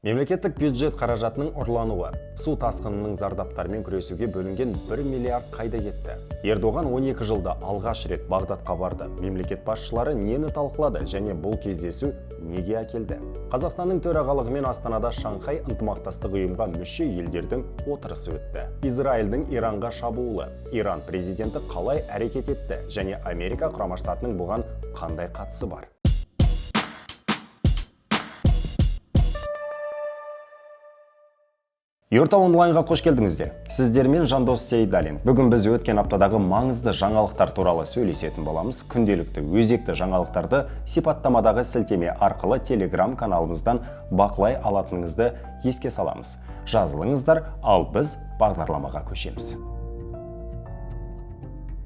Мемлекеттік бюджет қаражатының ұрлануы, су тасқынының зардаптарымен күресуге бөлінген 1 миллиард қайда кетті? Ердоған 12 жылда алғаш рет Бағдатқа барды. Мемлекет басшылары нені талқылады және бұл кездесу неге әкелді? Қазақстанның төрағалығымен Астанада Шанхай ынтымақтастық ұйымға мүше елдердің отырысы өтті. Израильдің Иранға шабуылы, Иран президенті қалай әрекет етті және Америка Құрама Штатының бұған қандай қатысы бар? Юрта онлайнға қош келдіңіздер. Сіздермен Жандос Сейдалин. Бүгін біз өткен аптадағы маңызды жаңалықтар туралы сөйлесетін боламыз. Күнделікті өзекті жаңалықтарды сипаттамадағы сілтеме арқылы Телеграм каналымыздан бақылай алатыныңызды еске саламыз. Жазылыңыздар, ал біз бағдарламаға көшеміз.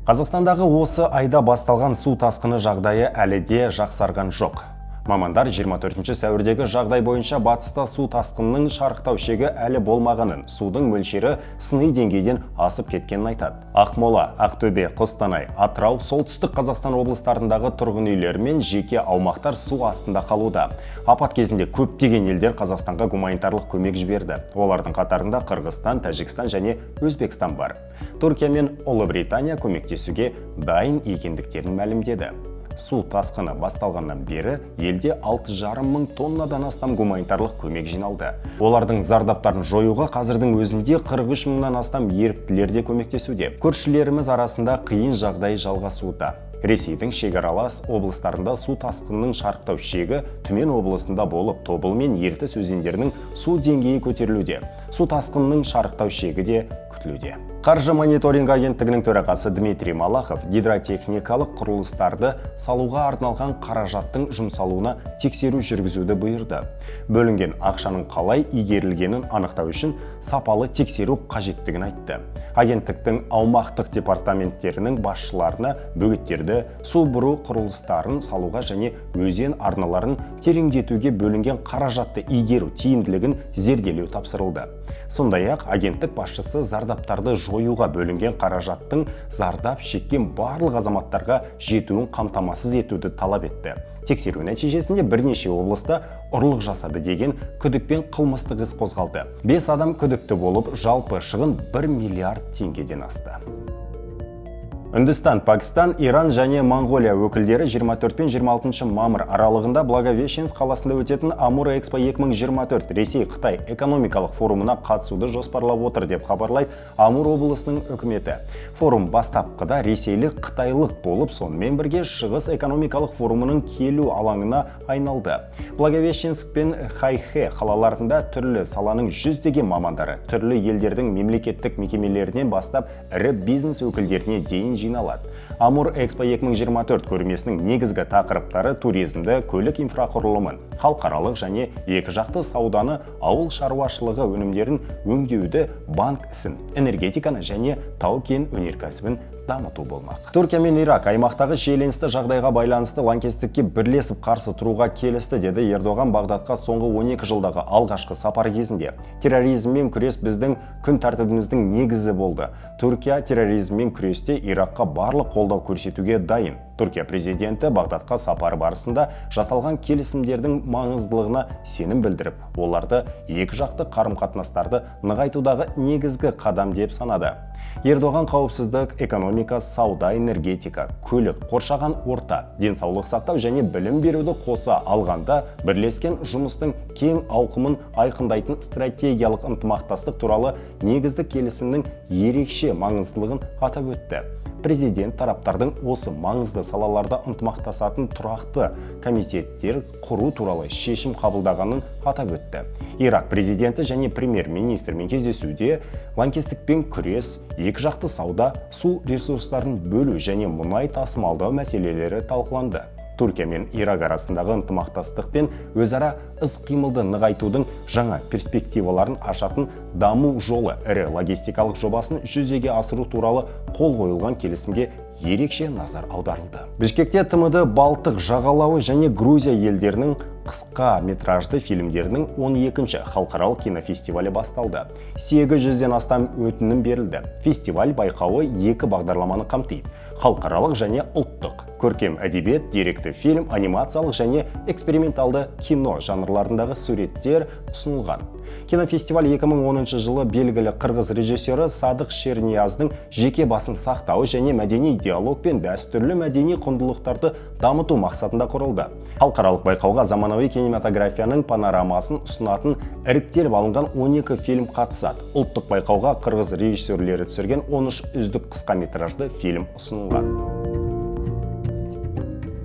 Қазақстандағы осы айда басталған су тасқыны жағдайы әлі де жақсарған жоқ. Мамандар 24 сәуірдегі жағдай бойынша батыста су тасқынының шарықтау шегі әлі болмағанын, судың мөлшері сыни деңгейден асып кеткенін айтады. Ақмола, Ақтөбе, Қостанай, Атырау, Солтүстік Қазақстан облыстарындағы тұрғын үйлер мен жеке аумақтар су астында қалуда. Апат кезінде көптеген елдер Қазақстанға гуманитарлық көмек жіберді. Олардың қатарында Қырғызстан, Тәжікстан және Өзбекстан бар. Түркия мен Ұлыбритания көмектесуге дайын екендіктерін мәлімдеді. Су тасқыны басталғаннан бері елде 6,5 мың тоннадан астам гуманитарлық көмек жиналды. Олардың зардаптарын жоюға қазірдің өзінде 43 мыңнан астам еріктілер де көмектесуде. Көршілеріміз арасында қиын жағдай жалғасуда. Ресейдің шекаралас облыстарында су тасқынының шарықтау шегі Түмен облысында болып, Тобыл мен Ертіс өзендерінің су деңгейі көтерілуде. Су тасқынының шарықтау шегі де күтілуде. Қаржы мониторинг агенттігінің төрағасы Дмитрий Малахов гидротехникалық құрылыстарды салуға арналған қаражаттың жұмсалуына тексеру жүргізуді бұйырды. Бөлінген ақшаның қалай игерілгенін анықтау үшін сапалы тексеру қажеттігін айтты. Агенттіктің аумақтық департаменттерінің басшыларына бөгеттерді, су бұру құрылыстарын салуға және өзен арналарын тереңдетуге бөлінген қаражатты игеру тиімділігін зерделеу тапсырылды. Сондай-ақ агенттік басшысы зардаптарды жоюға бөлінген қаражаттың зардап шеккен барлық азаматтарға жетуін қамтамасыз етуді талап етті. Тексеру нәтижесінде бірнеше облыста ұрлық жасады деген күдікпен қылмыстық іс қозғалды. 5 адам күдікті болып, жалпы шығын 1 миллиард теңгеден асты. Үндістан, Пакистан, Иран және Моңғолия өкілдері 24 пен 26 мамыр аралығында Благовещенск қаласында өтетін Амур Экспо 2024 Ресей-Қытай экономикалық форумына қатысуды жоспарлап отыр деп хабарлайды Амур облысының үкіметі. Форум бастапқыда ресейлік қытайлық болып, сонымен бірге Шығыс экономикалық форумының келу алаңына айналды. Благовещенск пен Хайхэ қалаларында түрлі саланың жүздеген мамандары, түрлі елдердің мемлекеттік мекемелерінен бастап ірі бизнес өкілдеріне дейін жиналады. Амур Экспо 2024 көрмесінің негізгі тақырыптары туризмді, көлік инфрақұрылымын, халықаралық және екі жақты сауданы, ауыл шаруашылығы өнімдерін өңдеуді, банк ісін, энергетиканы және тау-кен өнеркәсібін дамыту болмақ. Түркия мен Ирак аймақтағы шиеленісті жағдайға байланысты лаңкестікке бірлесіп қарсы тұруға келісті, деді Ердоған Бағдатқа соңғы 12 жылдағы алғашқы сапары кезінде. Терроризммен күрес біздің күн тәртібіміздің негізі болды. Түркия терроризммен күресте Иракқа барлық қолдау көрсетуге дайын. Түркия президенті Бағдатқа сапары барысында жасалған келісімдердің маңыздылығына сенім білдіріп, оларды екі жақты қарым-қатынастарды нығайтудағы негізгі қадам деп санады. Ердоған қауіпсіздік, экономика, сауда, энергетика, көлік, қоршаған орта, денсаулық сақтау және білім беруді қоса алғанда бірлескен жұмыстың кең ауқымын айқындайтын стратегиялық ынтымақтастық туралы негізді келісімнің ерекше маңыздылығын атап өтті. Президент тараптардың осы маңызды салаларда ынтымақтасатын тұрақты комитеттер құру туралы шешім қабылдағанын атап өтті. Ирак президенті және премьер-министрмен кездесуде лаңкестікпен күрес, екі жақты сауда, су ресурстарын бөлу және мұнай тасымалдау мәселелері талқыланды. Түркия мен Ирак арасындағы ынтымақтастық пен өзара іс-қимылды нығайтудың жаңа перспективаларын ашатын даму жолы ірі логистикалық жобасын жүзеге асыру туралы қол қойылған келісімге ерекше назар аударылды. Бішкекте ТМД, Балтық жағалауы және Грузия елдерінің қысқа метражды фильмдерінің 12-ші халықаралық кинофестивалі басталды. 800-ден астам өтінім берілді. Фестиваль байқауы екі бағдарламаны қамтиды. Халықаралық және ұлттық, көркем әдебиет, деректі фильм, анимациялық және эксперименталды кино жанрларындағы суреттер ұсынылған. Кинофестиваль 2010 жылы белгілі қырғыз режиссері Садық Шернияздың жеке басын сақтау және мәдени диалог пен дәстүрлі мәдени құндылықтарды дамыту мақсатында құрылды. Халықаралық байқауға заманауи кинематографияның панорамасын ұсынатын іріктеліп алынған 12 фильм қатысады. Ұлттық байқауға қырғыз режиссерлері түсірген 13 үздік қысқаметражды фильм ұсынылған.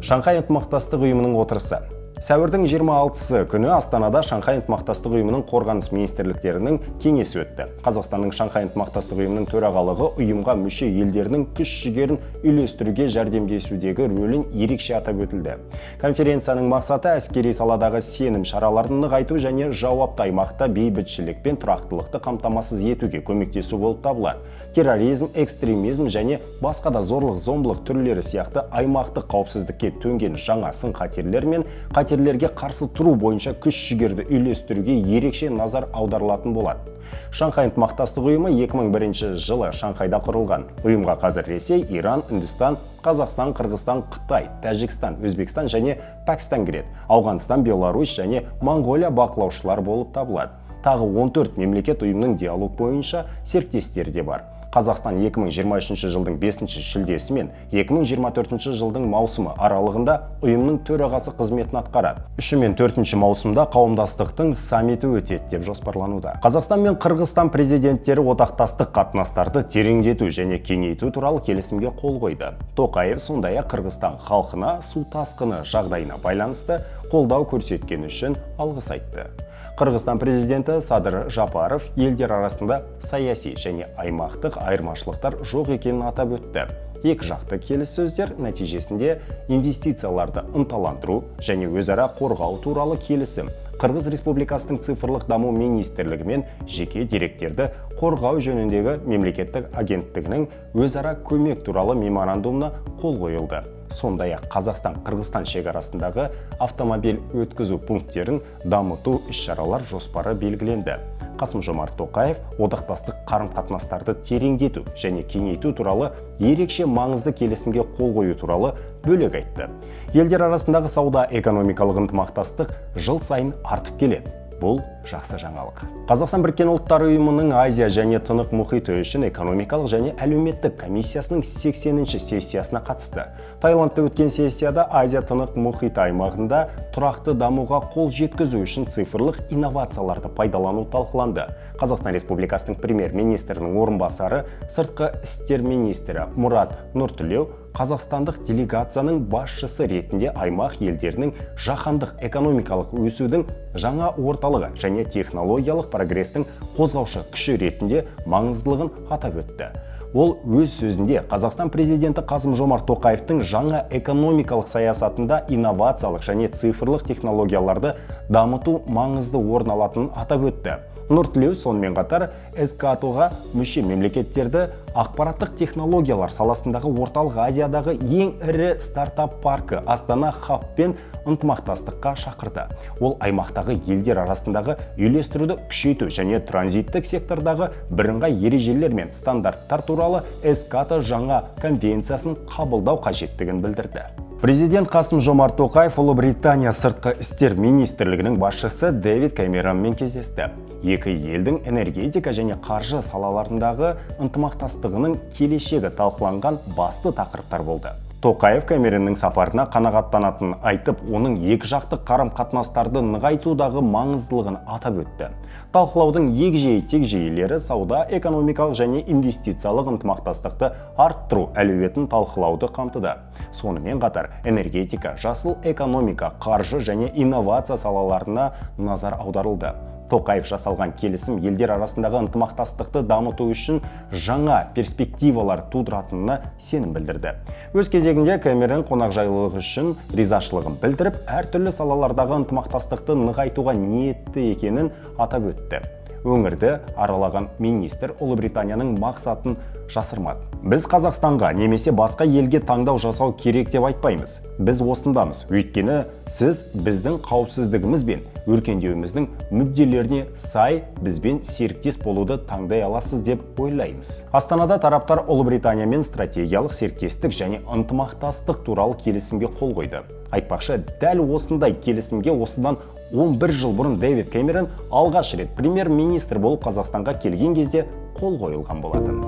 Шанхай ынтымақтастық ұйымының отырысы. Сәуірдің 26 күні Астанада Шанхай ынтымақтастық ұйымының қорғаныс министрліктерінің кеңесі өтті. Қазақстанның Шанхай ынтымақтастық ұйымының төрағалығы ұйымға мүше елдерінің күш жігерін үйлестіруге жәрдемдесудегі рөлін ерекше атап өтілді. Конференцияның мақсаты әскери саладағы сенім шараларын нығайту және жауапты аймақта бейбітшілік пен тұрақтылықты қамтамасыз етуге көмектесу болып табылады. Терроризм, экстремизм және басқа да зорлық зомбылық түрлері сияқты аймақтық қауіпсіздікке төнген жаңа сын қатерлер мен қатерлерге қарсы тұру бойынша күш жігерді үйлестіруге ерекше назар аударылатын болады. Шанхай ынтымақтастық ұйымы 2001 жылы Шанхайда құрылған. Ұйымға қазір Ресей, Иран, Үндістан, Қазақстан, Қырғызстан, Қытай, Тәжікстан, Өзбекстан және Пәкістан кіреді. Ауғанстан, Беларусь және Моңғолия бақылаушылар болып табылады. Тағы 14 мемлекет ұйымның диалог бойынша серіктестері де бар. Қазақстан 2023 жылдың 5 шілдесі мен 2024 жылдың маусымы аралығында ұйымның төрағасы қызметін атқарады. 3 мен 4 маусымда қауымдастықтың саммиті өтеді деп жоспарлануда. Қазақстан мен Қырғызстан президенттері одақтастық қатынастарды тереңдету және кеңейту туралы келісімге қол қойды. Тоқаев сондай-ақ Қырғызстан халқына су тасқыны жағдайына байланысты қолдау көрсеткені үшін алғыс айтты. Қырғызстан президенті Садыр Жапаров елдер арасында саяси және аймақтық айырмашылықтар жоқ екенін атап өтті. Екі жақты келіссөздер нәтижесінде инвестицияларды ынталандыру және өзара қорғау туралы келісім, Қырғыз Республикасының цифрлық даму министрлігі мен жеке деректерді қорғау жөніндегі мемлекеттік агенттігінің өзара көмек туралы меморандумына қол қойылды. Сондай-ақ Қазақстан Қырғызстан шекарасындағы автомобиль өткізу пункттерін дамыту іс-шаралар жоспары белгіленді. Қасым Жомарт Тоқаев одақтастық қарым-қатынастарды тереңдету және кеңейту туралы ерекше маңызды келісімге қол қою туралы бөлек айтты. Елдер арасындағы сауда экономикалық ынтымақтастық жыл сайын артып келеді. Бұл жақсы жаңалық. Қазақстан Біріккен Ұлттар Ұйымының Азия және Тынық мұхиты үшін экономикалық және әлеуметтік комиссиясының 80-ші сессиясына қатысты. Таиландта өткен сессияда Азия Тынық мұхиты аймағында тұрақты дамуға қол жеткізу үшін цифрлық инновацияларды пайдалану талқыланды. Қазақстан Республикасының премьер-министрінің орынбасары, сыртқы істер министрі Мұрат Нұртілеу қазақстандық делегацияның басшысы ретінде аймақ елдерінің жаһандық экономикалық өсудің жаңа орталығы және технологиялық прогрестің қозғаушы күші ретінде маңыздылығын атап өтті. Ол өз сөзінде Қазақстан президенті Қасым Жомарт Тоқаевтың жаңа экономикалық саясатында инновациялық және цифрлық технологияларды дамыту маңызды орын алатынын атап өтті. Нұртілеу сонымен қатар СҚАТО-ға мүше мемлекеттерді ақпараттық технологиялар саласындағы Орталық Азиядағы ең ірі стартап паркі Астана Хабпен ынтымақтастыққа шақырды. Ол аймақтағы елдер арасындағы үйлестіруді күшейту және транзиттік сектордағы бірыңғай ережелер мен стандарттар туралы СҚАТО жаңа конвенциясын қабылдау қажеттігін білдірді. Президент Қасым Жомарт Тоқаев Ұлыбритания сыртқы істер министрлігінің басшысы Дэвид Кэмеронмен кездесті. Екі елдің энергетика және қаржы салаларындағы ынтымақтастығының келешегі талқыланған басты тақырыптар болды. Тоқаев Кэмеронның сапарына қанағаттанатынын айтып, оның екі жақты қарым-қатынастарды нығайтудағы маңыздылығын атап өтті. Талқылаудың егжей-тегжейлері сауда, экономикалық және инвестициялық ынтымақтастықты арттыру әлеуетін талқылауды қамтыды. Сонымен қатар энергетика, жасыл экономика, қаржы және инновация салаларына назар аударылды. Тоқаев жасалған келісім елдер арасындағы ынтымақтастықты дамыту үшін жаңа перспективалар тудыратынына сенім білдірді. Өз кезегінде Кэмерон қонақжайлылық үшін ризашылығын білдіріп, әртүрлі салалардағы ынтымақтастықты нығайтуға ниетті екенін атап өтті. Өңірді аралаған министр Ұлыбританияның мақсатын жасырмады. «Біз Қазақстанға немесе басқа елге таңдау жасау керек деп айтпаймыз. Біз осындамыз, өйткені сіз біздің қауіпсіздігіміз бен өркендеуіміздің мүдделеріне сай бізбен серіктес болуды таңдай аласыз деп ойлаймыз». Астанада тараптар Ұлыбританиямен стратегиялық серіктестік және ынтымақтастық туралы келісімге қол қойды. Айтпақшы, дәл осындай келісімге осыдан 11 жыл бұрын Дэвид Кэмерон алғаш рет премьер-министр болып Қазақстанға келген кезде қол қойылған болатын.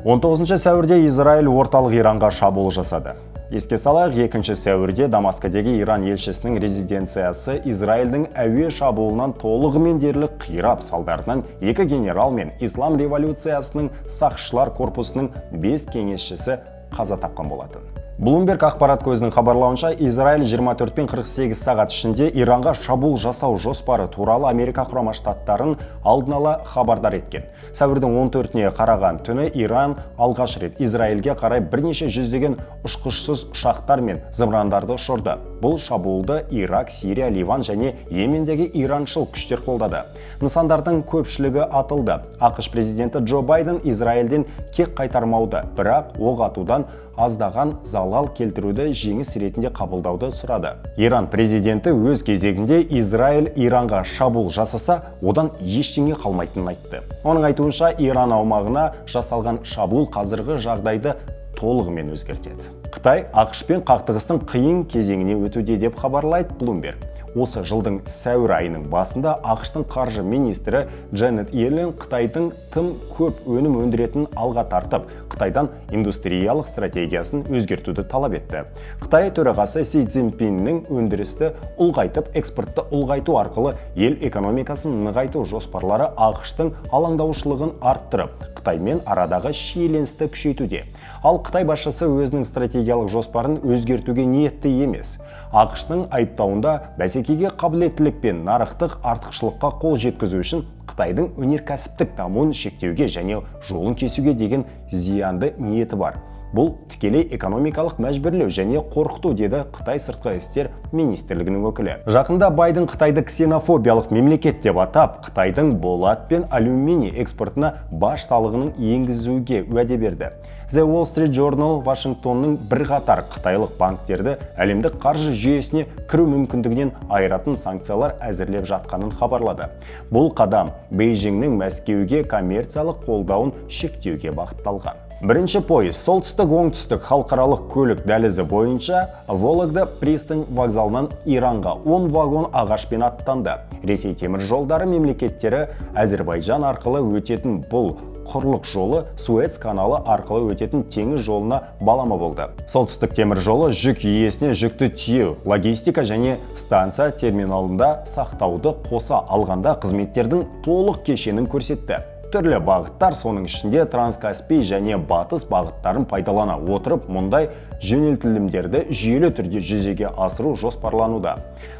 19 сәуірде Израиль орталық Иранға шабуыл жасады. Еске салайық, 2 сәуірде Дамаскідегі Иран елшісінің резиденциясы Израильдің әуе шабуылынан толығымен дерлік қирап, салдарынан екі генерал мен Ислам революциясының сақшылар корпусының 5 кеңесшісі қаза тапқан болатын. Блумберг ақпарат көзінің хабарлауынша, Израиль 24 пен 48 сағат ішінде Иранға шабуыл жасау жоспары туралы Америка Құрама Штаттарын алдын ала хабардар еткен. Сәуірдің 14-не қараған түні Иран алғаш рет Израильге қарай бірнеше жүздеген ұшқышсыз ұшақтар мен зымырандарды ұшырды. Бұл шабуылды Ирак, Сирия, Ливан және Йемендегі ираншыл күштер қолдады. Нысандардың көпшілігі атылды. АҚШ президенті Джо Байден Израильден кек қайтармауды, бірақ оқ атудан аздаған залал келтіруді жеңіс ретінде қабылдауды сұрады. Иран президенті өз кезегінде Израиль Иранға шабуыл жасаса, одан ештеңе қалмайтынын айтты. Оның айтуынша, Иран аумағына жасалған шабуыл қазіргі жағдайды толығымен өзгертеді. Қытай АҚШ-пен қақтығыстың қиын кезеңіне өтуде деп хабарлайды Bloomberg. Осы жылдың сәуір айының басында АҚШ-тың қаржы министрі Дженнет Йеллен Қытайдың тым көп өнім өндіретінін алға тартып, Қытайдан индустриялық стратегиясын өзгертуді талап етті. Қытай төрағасы Си Цзиньпиннің өндірісті ұлғайтып, экспортты ұлғайту арқылы ел экономикасын нығайту жоспарлары АҚШ-тың алаңдаушылығын арттырып, Қытаймен арадағы шиеленісті күшейтуде. Ал Қытай басшысы өзінің стратегиялық жоспарын өзгертуге ниетті емес. АҚШ-тың айыптауында бәсекеге қабілеттілік пен нарықтық артықшылыққа қол жеткізу үшін Қытайдың өнеркәсіптік дамуын шектеуге және жолын кесуге деген зиянды ниеті бар. Бұл тікелей экономикалық мәжбүрлеу және қорқыту, деді Қытай сыртқы істер министрлігінің өкілі. Жақында Байден Қытайды ксенофобиялық мемлекет деп атап, Қытайдың болат пен алюминий экспортына баж салығының енгізуге уәде берді. The Wall Street Journal Вашингтонның бірқатар қытайлық банктерді әлемдік қаржы жүйесіне кіру мүмкіндігінен айыратын санкциялар әзірлеп жатқанын хабарлады. Бұл қадам Бейжіңнің Мәскеуге коммерциялық қолдауын шектеуге бағытталған. Бірінші пойыз солтүстік оңтүстік халықаралық көлік дәлізі бойынша Вологда пристань вокзалынан Иранға 10 вагон ағашпен аттанды. Ресей темір жолдары мемлекеттері Әзірбайжан арқылы өтетін бұл құрлық жолы Суэц каналы арқылы өтетін теңіз жолына балама болды. Солтүстік темір жолы жүк иесіне жүкті тиеу, логистика және станция терминалында сақтауды қоса алғанда қызметтердің толық кешенін көрсетті. Түрлі бағыттар, соның ішінде Транскаспий және Батыс бағыттарын пайдалана отырып, мұндай жөнелтілімдерді жүйелі түрде жүзеге асыру жоспарлануда.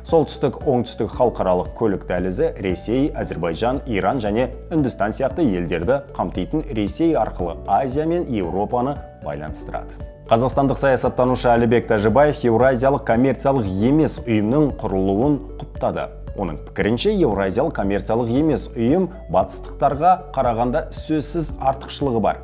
Солтүстік оңтүстік халықаралық көлік дәлізі Ресей, Әзірбайжан, Иран және Үндістан сияқты елдерді қамтитын Ресей арқылы Азия мен Еуропаны байланыстырады. Қазақстандық саясаттанушы Әлібек Тәжібаев Еуразиялық коммерциялық емес ұйымның құрылуын құптады. Оның пікірінше, Еуразиялық коммерциялық емес ұйым батыстықтарға қарағанда сөзсіз артықшылығы бар.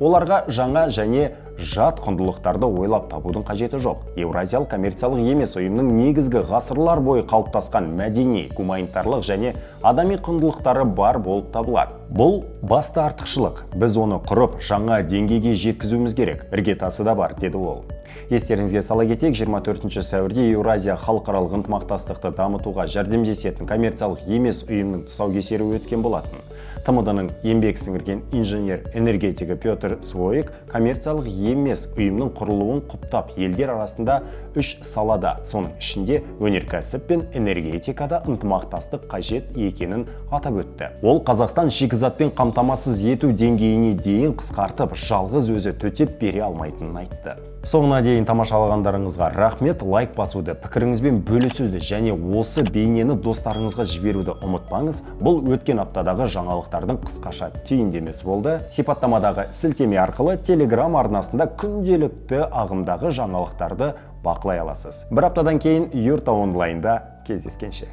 Оларға жаңа және жат құндылықтарды ойлап табудың қажеті жоқ. Еуразиялық коммерциялық емес ұйымның негізгі ғасырлар бойы қалыптасқан мәдени, гуманитарлық және адами құндылықтары бар болып табылады. Бұл басты артықшылық. Біз оны құрып, жаңа деңгейге жеткізуіміз керек. Іргетасы да бар, деді ол. Естеріңізге сала кетейік, 24 сәуірде Еуразия халықаралық ынтымақтастықты дамытуға жәрдемдесетін коммерциялық емес ұйымның тұсаукесері өткен болатын. ТМД-ның еңбек сіңірген инженер-энергетигі Петр Своик коммерциялық емес ұйымның құрылуын құптап, елдер арасында үш салада, соның ішінде өнеркәсіп пен энергетикада ынтымақтастық қажет екенін атап өтті. Ол Қазақстан шикізатпен қамтамасыз ету деңгейіне дейін қысқартып, жалғыз өзі төтеп бере алмайтынын айтты. Соңына дейін тамашалағандарыңызға рахмет. Лайк басуды, пікіріңізбен бөлісуді және осы бейнені достарыңызға жіберуді ұмытпаңыз. Бұл өткен аптадағы жаңалықтардың қысқаша түйіндемесі болды. Сипаттамадағы сілтеме арқылы Телеграм арнасында күнделікті ағымдағы жаңалықтарды бақылай аласыз. Бір аптадан кейін Юрта онлайнда кездескенше.